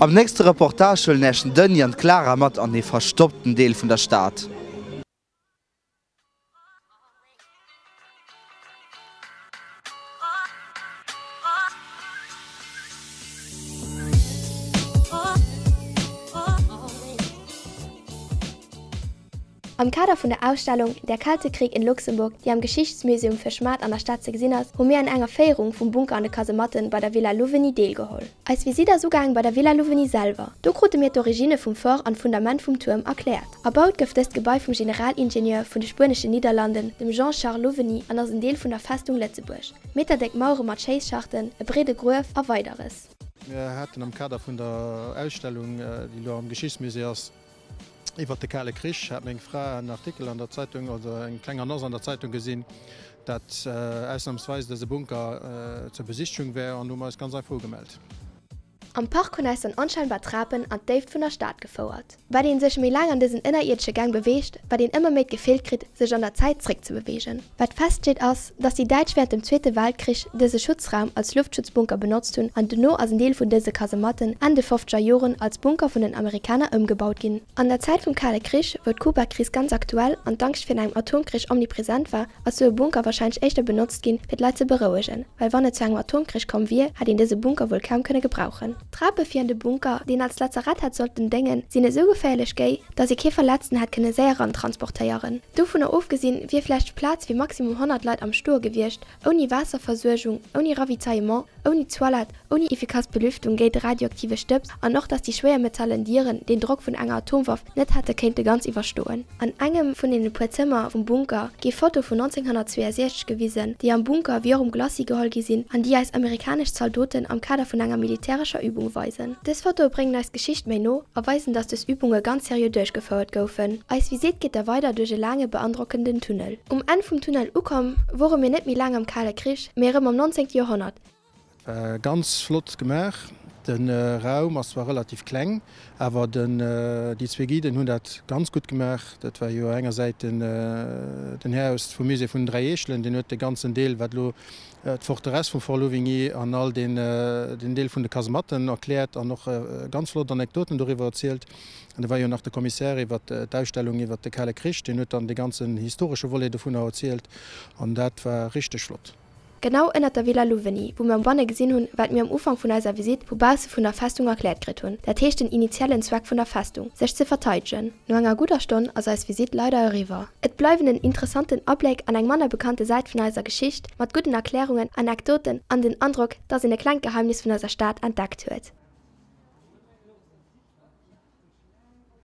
Am nächste Reportage huelen Äech den Denis an d'Clara mat an ee verstoppten Deel vun der Stad. Am Kader vun der Ausstellung Der kalte Krieg in Luxemburg, déi am Geschichtsmuseum fir Schmaat an der Stad ze gesinn ass, hu mir an enger Féierung vum Bunker an de Kasematten bei der Villa Louvigny deelgeholl. Eis Visitt ass ugaang bei der Villa Louvigny selwer. Do krute mir d'Originne vum Fort an d'Fundament vum Tuerm erkläert. Erbaut gouf dëst Gebai vum Generalingenieur vun de spueneschen Nidderlanden, dem Jean-Charles Louvigny an ass en Deel vun der Festung Lëtzebuerg. Meterdéck Mauere mat Schéisschachten, e breede Gruef a Weideres. Mir haten am Kader vun der Ausstellung, déi elo am Geschichtsmusée ass, Iwwert de Kale Krich hat meng Fra en Artikel an der Zeitung, also eng kleng Annonce an der Zeitung gesinn, dat ausnamsweis dëse Bunker zur Besichtigung wär an hu mer eis ganz einfach ugemellt. Am Park hunn eis dann onscheinbar Trapen an d'Déift vun der Stad gefouert. Wat een sech méi laang an dësen ënnerierdesche Gäng beweegt, wat een ëmmer méi d'Gefill kritt, sech an der Zäit zréckzebeweegen. Wat feststeet ass, dass déi Däitsch während dem Zweete Weltkrich dëse Schutzraum als Luftschutzbunker benotzt hunn an dono ass en Deel vun dëse Kasematten Enn de fofzeger Joren als Bunker vun den Amerikaner ëmgebaut ginn. An der Zäit vum Kale Krich, wou d'Kubakris ganz aktuell an d'Angscht virun engem Atomkrich omnipresent war, ass sou e Bunker warscheinlech éischter benotzt ginn, fir d'Leit ze berouegen, well wann et zu engem Atomkrich komm wier, hätt een dëse Bunker wuel kaum kënne gebrauchen. D'Trape fir an de Bunker, deen als Lazarett hätt sollten déngen, sinn esou geféierlech géi, dass ee kee Verletzten hätt kënne séier erantransportéieren. Dovunner ofgesinn, wier vläicht Plaz fir maximum 100 Leit am Stoe gewiescht, ouni Waasserversuergung, ouni Ravitaillement, ouni Toilette, ouni efficace Belüftung géint de radioaktive Stëbs an och, dass déi schwéiermetallen Dieren den Drock vun enger Atomwaff net hätte kéinte ganz iwwerstoen. An engem vun deene puer Zëmmer vum Bunker gi Fotoe vun 1962 gewisen, déi am Bunker wéi och um Glacis geholl gi sinn an déi eis amerikanesch Zaldoten am Kader vun enger militärescher Übung weisen. Dës Fotoe bréngen eis d'Geschicht méi no a weisen, dass dës Übunge ganz seriö duerchgefouert goufen. Eis Visitt geet da weider duerch e laange beandrockenden Tunnel. Um Enn vum Tunnel ukomm, wore mir net méi laang am Kale Krich, mee erëm am 19. Joerhonnert. Et war ganz flott gemaach. De Raum ass zwar relativ kleng, awer déi zwee Guiden hunn dat ganz gutt gemaach. Dat war jo engersäit den Här aus vum Musée vun den 3 Eechelen, deen huet de ganzen Deel, wat elo d'Forteresse vum Fort Louvigny an all den Deel vun de Kasematten erkläert an och ganz flott Anekdoten doriwwer erzielt. An da war jo nach de Commissaire iwwer d'Ausstellung iwwer de Kale Krich, deen huet dann de ganzen historesche Volet dovunner erzielt an dat war richteg flott. Genau ënnert der Villa Louvigny, wou mir banne gesinn hunn, wat mir am Ufank vun eiser Visitt vu bausse vun der Festung erkläert kritt hunn, dat heescht den initiellen Zweck vun der Festung, sech ze verteidegen. No enger gudder Stonn ass eis Visitt leider eriwwer. Et bleiwen en interessanten Abléck an eng manner bekannte Säit vun eiser Geschicht, mat gudden Erklärungen, Anekdoten an den Androck, dass een e klengt Geheimnis vun eiser Stad entdeckt huet.